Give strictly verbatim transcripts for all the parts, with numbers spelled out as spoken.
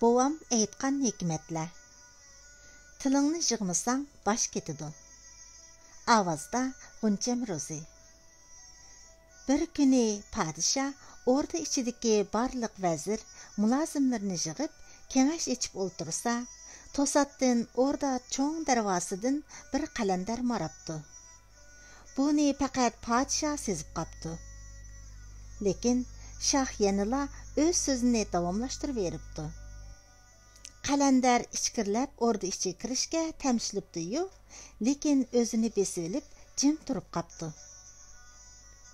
بوۋام ئېيتقان ھېكمەتلەر. تىلىڭنى يىغمىساڭ، باش كېتىدۇ. ئاۋازدا غۇنچەم روزى. بىر كۈنى پادىشاھ ئوردا ئىچىدىكى بارلىق ۋەزىر، مۇلازىملىرىنى يىغىپ، كېڭەش ئېچىپ ئولتۇرسا، توساتتىن ئوردا چوڭ دەرۋازىسىدىن بىر قەلەندەر ماراپتۇ. بۇنى پەقەت پادىشاھ سېزىپ قاپتۇ. لېكىن شاھ يەنىلا ئۆز سۆزىنى داۋاملاشتۇرۇۋېرىپتۇ. قەلەندەر ئىچكىرىلەپ ئوردا ئىچىگە كىرىشكە تەمشىلىپتۇ-يۇ، لېكىن ئۆزىنى بېسىۋېلىپ جىم تۇرۇپ قاپتۇ.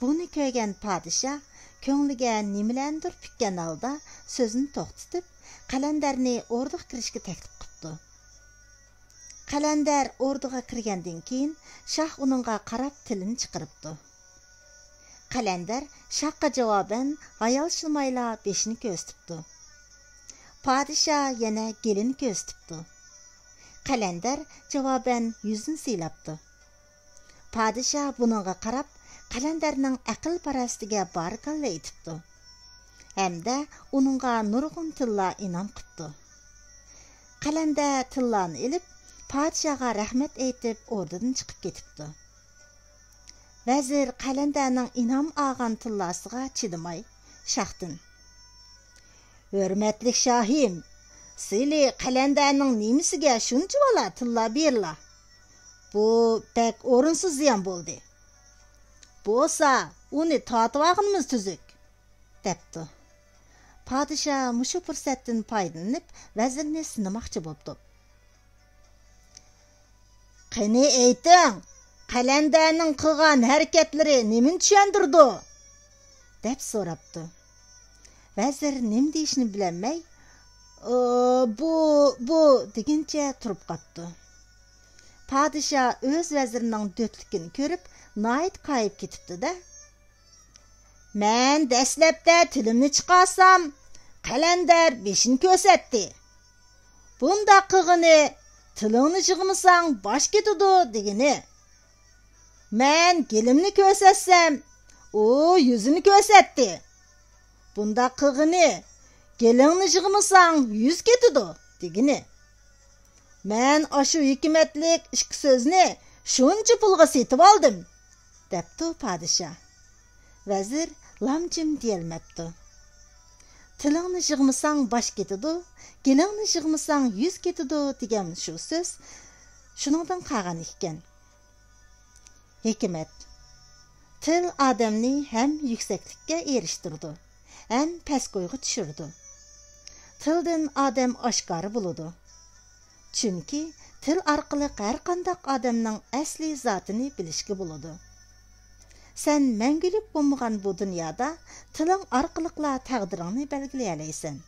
بۇنى كۆرگەن پادىشاھ كۆڭلىگە نېمىلەرنىدۇر پۈككەن ھالدا سۆزىنى توختىتىپ، قەلەندەرنى ئوردىغا كىرىشكە تەكلىپ قىپتۇ. قەلەندەر ئوردىغا كىرگەندىن كېيىن، شاھ ئۇنىڭغا قاراپ تىلىنى چىقىرىپتۇ. قەلەندەر شاھقا جاۋابەن ھايالشىمايلا بېشىنى كۆرسىتىپتۇ. پادىشاھ يەنە گېلىنى كۆرسىتىپتۇ. قەلەندەر جاۋابەن يۈزىنى سىيلاپتۇ. پادىشاھ بۇنىڭغا قاراپ، قەلەندەرنىڭ ئەقىل-پاراسىتىگە بارىكاللا ئېيتىپتۇ ھەمدە ئۇنىڭغا نۇرغۇن تىللا ئىنئام قىپتۇ. قەلەندەر تىللانى ئېلىپ، پادىشاھقا رەھمەت ئېيتىپ، ئوردىدىن چىقىپ كېتىپتۇ. ۋەزىر قەلەندەرنىڭ ئىنئام ئالغان تىللاسىغا چىدىماي، شاھتىن: «ھۆرمەتلىك شاھىم، سىلى قەلەندەرنىڭ نېمىسىگە شۇنچىۋالا تىللا بېرىلا؟ بۇ بەك ئورۇنسىز زىيان بولدى. بولسا، ئۇنى تارتىۋالغىنىمىز تۈزۈك» دەپتۇ. پادىشاھ مۇشۇ پۇرسەتتىن پايدىلىنىپ، ۋەزىرنى سىنىماقچى بوپتۇ. «قېنى ئېيتىڭ، قەلەندەرنىڭ قىلغان ھەرىكەتلىرى نېمىنى چۈشەندۈرىدۇ؟» دەپ سوراپتۇ. ۋەزىر نېمە دېيىشنى بىلەلمەي، «ئۇ، بۇ، بۇ» دېگىنىچە تۇرۇپ قاپتۇ. پادىشاھ ئۆز ۋەزىرىنىڭ دۆتلۈكىنى كۆرۈپ، ناھايىتى كايىپ كېتىپتۇ-دە. «مەن دەسلەپتە تىلىمنى چىقارسام، قەلەندەر بېشىنى كۆرسەتتى. بۇنداق قىلغىنى، تىلىڭنى يىغمىساڭ باش كېتىدۇ دېگىنى. مەن گېلىمنى كۆرسەتسەم، ئۇ يۈزىنى كۆرسەتتى. بۇنداق قىلغىنى، گېلىڭنى يىغمىساڭ يۈز كېتىدۇ دېگىنى. مەن ئاشۇ ھېكمەتلىك ئىككى سۆزنى شۇنچە پۇلغا سېتىۋالدىم» دەپتۇ پادىشاھ. ۋەزىر لامجىم دېيەلمەپتۇ. «تىلىڭنى يىغمىساڭ باش كېتىدۇ، گېلىڭنى يىغمىساڭ يۈز كېتىدۇ» دېگەن شۇ سۆز شۇنىڭدىن قالغان ئىكەن. ھېكمەت. تىل ئادەمنى ھەم يۈكسەكلىككە ئېرىشتۈرىدۇ، ھەم پەسكويغا چۈشۈرىدۇ. تىلدىن ئادەم ئاشكارا بولىدۇ. چۈنكى تىل ئارقىلىق ھەرقانداق ئادەمنىڭ ئەسلىي زاتىنى بىلىشكە بولىدۇ. سەن مەڭگۈلۈك بولمىغان بۇ دۇنيادا تىلىڭ ئارقىلىقلا تەقدىرىڭنى بەلگىلىيەلەيسەن.